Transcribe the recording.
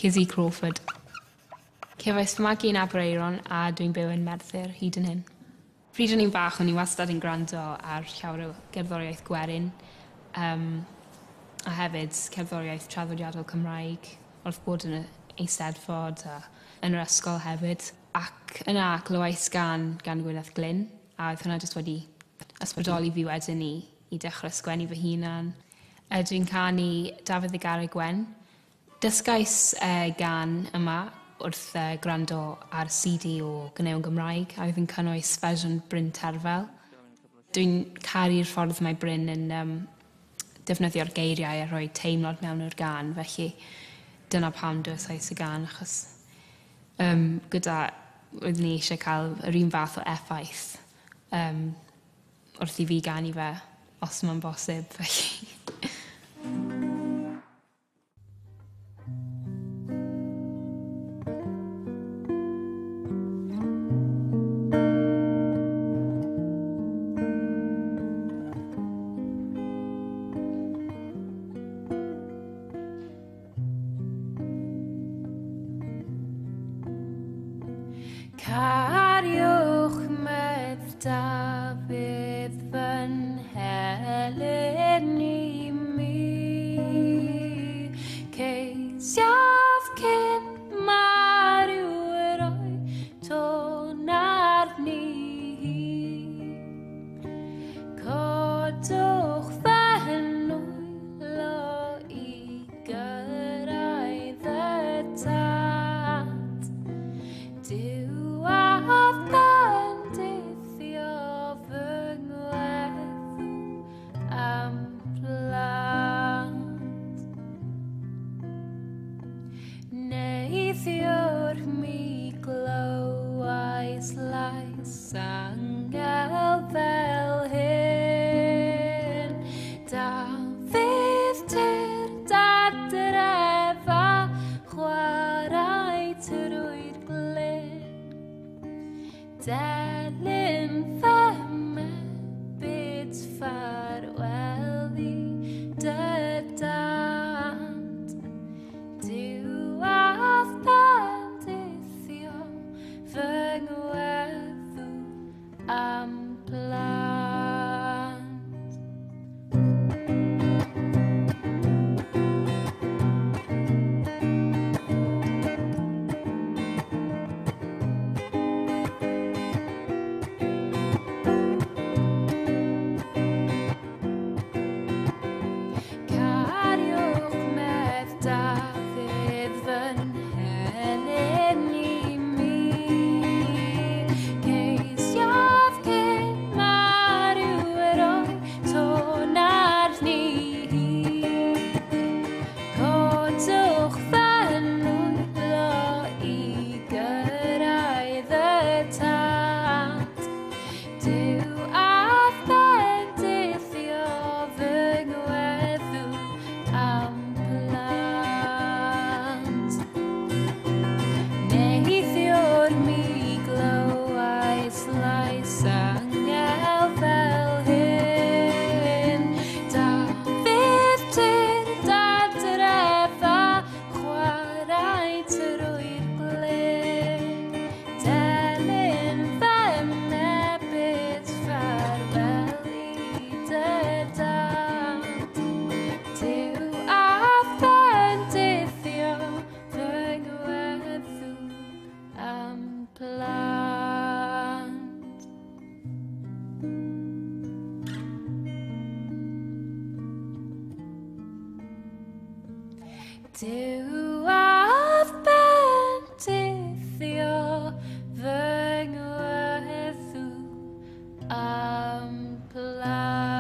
Kizzy Crawford. Cefais fy magu yn Aberaeron a dwi'n byw yn Merthyr hyd yn hyn. Pryd o'n i'n bach o'n i wastad yn gwrando ar llawer o gerddoriaeth gwerin a hefyd cerddoriaeth traddodiadol Cymraeg wrth bod yn y Eisteddfod a yn yr ysgol hefyd. Ac yna clywais gan Gwyneth Glyn a oedd hwnna jyst wedi ysbrydoli fi wedyn i dechrau sgwennu fy hunan. Dwi'n canu Dafydd y Garreg Wen. Dysgais gan yma wrth gwrando ar CD o Ganeuon Gymraeg a oedd yn cynnwys fersiwn Bryn Terfel. Dwi'n caru'r ffordd mae Bryn yn defnyddio'r geiriau a rhoi teimlad mewn i'r gân, felly dyna pam dewisais y gân, achos gyda roeddwn i eisiau cael yr un fath o effaith wrth i fi ganu fe, os mae'n bosib, felly. Cariwch medd Dafydd fy nhelyn i mi, ceisiaf cyn marw yr oed tôn arni hi. Codwch fy nwylo i gyrraedd y tad. Duw a'th bendithio fy ngweddw a'm plant. Neithiwr mi glywais lais angel fel hyn. Dafydd tyrd adref a chwarae trwy'r glyn. Delyn fy mebyd ffarwel i dy dad. Duw a'th bendithio fy ngweddw a'm plant. Cariwch medd Dafydd fy nhelyn i mi, ceisiaf cyn marw yr oed tôn arni hi. Codwch fy nwylo i gyrraedd y tad. Duw a'th bendithio fy ngweddw a'm plant. Neithiwr mi glywais lais angel fel hyn. Dafydd tyrd adref a chwarae trwy'r glyn. Delyn fy mebyd ffarwel i dy dad. Duw a'th bendithio fy ngweddw a'm plant. Duw a'th bendithio fy ngweddw a'm plant.